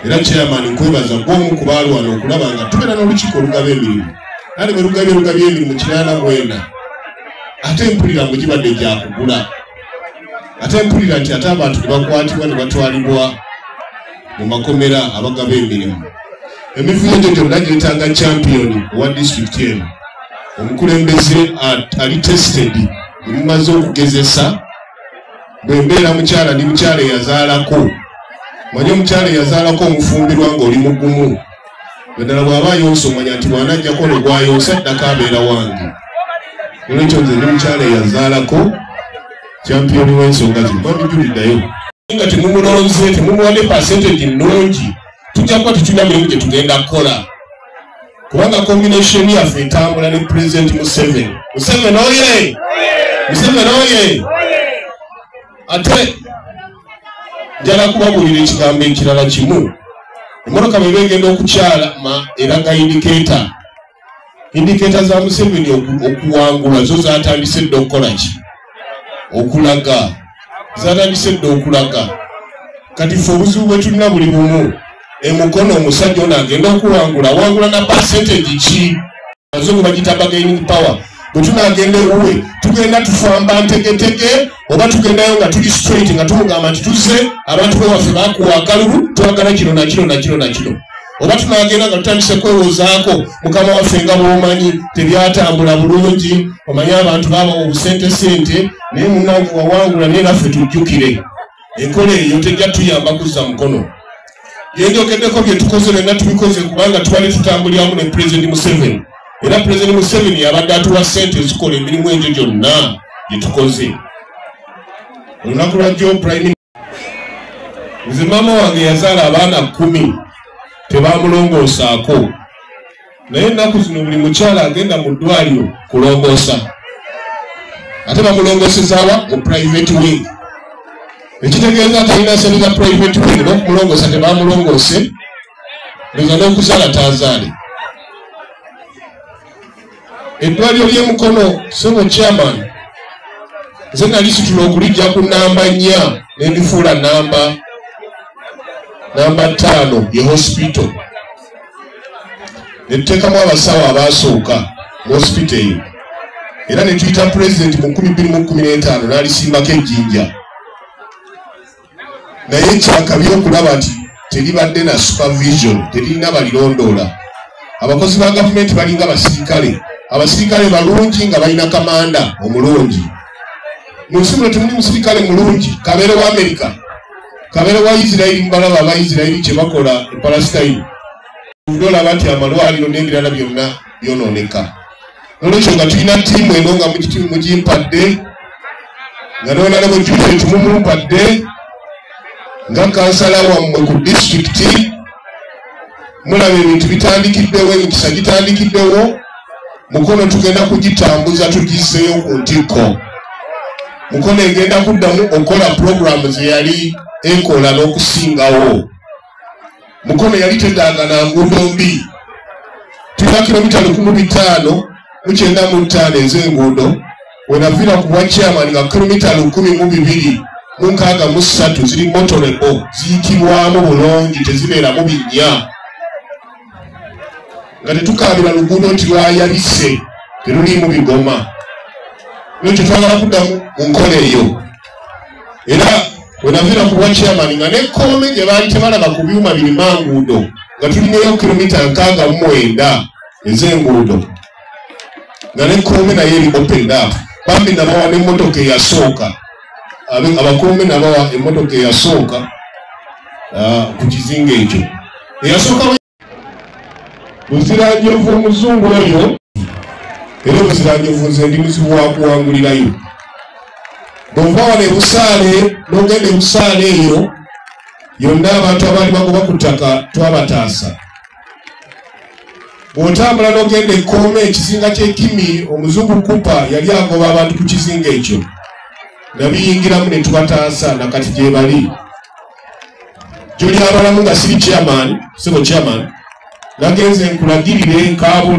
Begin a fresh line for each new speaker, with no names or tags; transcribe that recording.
Era chairman nkwebaza gw'omu ku baalwana okulaba nga tubeera n'olukiiko olugaba emirimu. Nale bwe lugabye emirimu 89, ate mpulira mbu gibadde gyakugula, ate mpulira nti ate abantu ne bakwatibwa ne batwalibwa mu makomera abagaba emirimu. Emivuyo egyo gyonna gyetaaga champion owa disitulikiti eno, omukulembeze ali tested, gwe mumaze okugezesa. Bwe mbeera mukyala, ndi mukyala eyazaalako. Manyi omukyala eyazaalako omufumbirwa ng'oli mugumu, naddala bw'aba ayonsa omanya nti bw'anajjako ne gwayonsa addako abeera wange. Olwekyo nze ndi mukyala eyazaalako, champion w'ensonga zino. Mwami Juliddayo nga temumulonze, temumuwadde percentage nnungi, tujja kuba tetulina mirimu gye tugenda kukola, kubanga combination yaffe etambula ne President Museveni. Museveni oye! Museveni oye! Ate njala kubabuulira ekigambo ekirala kimu. Emmotoka bw'eba egenda okukyalama eraga indicator. Indicator za Museveni okuwangula zo zatandise dda okukola ki? Okulaga. Zatandise dda okulaga. Kati ffe obuzibu bwe tulina buli bumu, emukono omusajja ono agenda okuwangula, awangula na percentage ki? Abazungu bagiyita bargaining power. Bwe tunaagenda ewuwe tugenda tufamba ntegetege, oba tugendayo nga tuli straight nga tumugamba nti tuzze abantu bewaffe bakuwa akalulu, twagala kino na kino na kino na kino, oba tunaagenda nga tutandise kwewozaako mukama waffe nga bw'omanyi tebyatambula bulungi, omanyi abantu baabawa obusente sente, naye munnange wawangula, naye naffe tujjukire. Enkola eyo tejja tuyamba kuzza mukono. Byenjogeddeko bye tukoze byonna tubikoze kubanga tubadde tutambuliramu ne President Museveni, era President Museveni yabadde atuwa ssente ezikola emirimu egyo gyonna gye tukoze. Olunaku lwajjo Prime, nze maama wange yazaala abaana 10, tebamulongoosaako, naye ennaku zino buli mukyala agenda mu ddwaliro kulongoosa, ate bamulongoosezaawa mu private wing, ekitegeeza talina ssente za private wing, n'okumulongoosa tebamulongoose, ndowooza n'okuzaala taazaale. Eddwaliro ly'emukono, sebo chairman, nze nali situla okulijja ku namba 4 nendifuula namba 5 ye hospital, ne tuteekamu abasawo abaasooka mu hospital eyo, era ne tuyita President mu 2015 n'alisimbako ejjinja. Naye kyakabi okulaba nti teribadde na supervision, teririna balirondoola. Abakozi ba gavumenti balinga basirikale, abasirikale balungi nga balina kamanda omulungi. Mu nsi muno temuli musirikale mulungi, kabeere wa Amerika, kabeere wa Isirairi. Mubalaba aba Isirairi kye bakola e Palestine, olaba nti amalwaliro n'ebirala byonna byonooneka. Nolwekyo nga tulina ttiimu eno nga mugimpadde, nga n'onalebo Juliet mumumpadde nga kansala wammwe ku disitulikiti, mulaba ebintu bitandikiddewo, emikisa gitandikiddewo. Mukono tugenda kugitambuza tugizeeyo ku ntikko. Mukono egenda kuddamu okukola puroguramu ze yali ekola n'okusingawo. Mukono yali tetaaga na nguudo mbi. Tulina kilomita 1595 ez'enguudo. Wenaviira ku bwa chairman nga kilomita 1263 ziri motorable, ziyitibwamu bulungi, tezibeeramu binnya, nga tetukaabira luguudo nti lwayabise, teruliimu bigoma. Nekyo twagala kuddamu mu nkola eyo. Era wenaviira ku bwa chairman nga n'ekkoome gye baali tebalaba ku byuma birima nguudo, nga tulinayo kilomita 69 ez'enguudo, nga n'ekkoome naye eri opened up. Bambi nabawa n'emmotoka eyasooka, abakuumi nabawa emmotoka eyasooka ku kizinga ekyo eyasooka. Buziranjovu omuzungu oyo, era Buziranjovu nze ndi muzibu wa kuwangulirayo. Bw'ova wano ebusaale n'ogenda ebusaale eyo yonna, abantu abaali bagoba ku ttaka twabataasa. Bw'otambula n'ogenda ekkoome, ekizinga ky'ekimi, omuzungu Kupa yali agoba abantu ku kizinga ekyo, nabiyingiramu ne tubataasa, nakati gye bali. Gyoli abalamu nga siri chairman, sebo chairman, nagenze nkulagirire nkaabula.